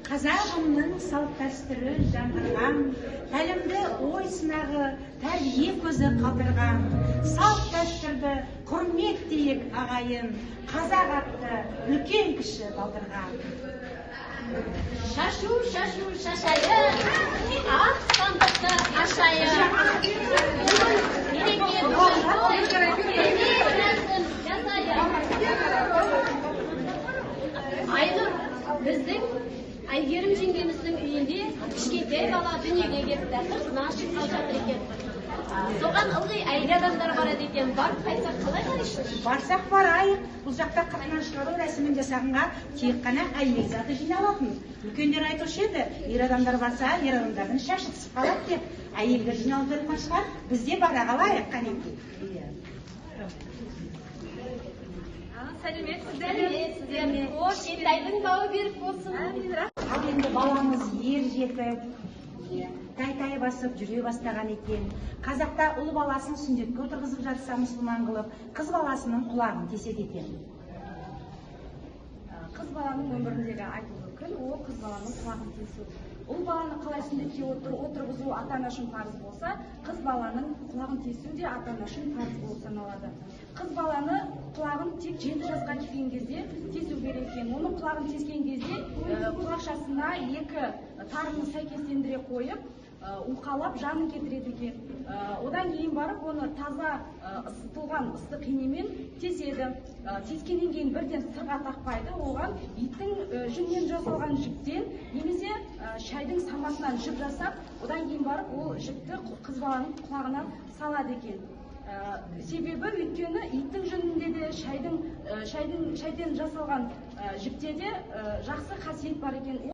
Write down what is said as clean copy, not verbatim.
Қазағымның салт дәстүрі жаңғырған, тәлімді ой сынағы, тәрбие көзі қалдырған. Салт дәстүрді құрметтейік, ағайын, қазақ атты үлкен кіші балдырған. Шашу, шашу, шашайық, ақ сандықты ашайық. Бүгін мереке, бүгін той, мереке рәсім жасайық. Айнұр, біздің Әйгерім жеңгеміздің үйінде кішкентай бала дүниеге келіпті, қырқынан шыққалы жатыр екен. Соған ылғи әйел адамдар барады екен. Барып қайтсақ, қалай қарайсыз? Барсақ, барайық. Бұл жақта қырқынан шығару рәсімін жасағанға тек қана әйел заты жиналатын. Үлкендер айтушы еді, ер адамдар барса, ер адамдардың шашы түсіп қалады деп. Әйелдер жиналып жатқан шығар, біз де бара қалайық, қанекей. Иә. Сәлеметсіздер. Сәлеметсіздер. Кішкентайдың бауы берік болсын. Ал енді баламыз ер жетіп, тай тай басып жүре бастаған екен. Қазақта ұл баласын сүндетке отырғызып жатса, мұсылман қылып, қыз баласының құлағын теседі екен. Қыз баланың өміріндегі айтулы күн — ол қыз баланың құлағын тесу. Ұл баланы қалай сүндетке отырғызу ата ана үшін парыз болса, қыз баланың құлағын тесу де ата ана үшін парыз болып саналады. Қыз баланы құлағын тек 7 жасқа келген кезде тесу керек екен. Оның құлағын тескен кезде құлақшасына екі тарыны сәйкестендіре қойып, уқалап, жанын кетіреді екен. Одан кейін барып оны таза, ысытылған ыстық инемен теседі. Тескеннен кейін бірден сырға тақпайды, оған иттің жүнінен жасалған жіптен немесе шайдың самасынан жіп жасап, одан кейін барып ол жіпті қыз баланың құлағына салады екен. Себебі, өйткені иттің жүнінде де, шайдың шайден жасалған жіпте де жақсы қасиет бар екен.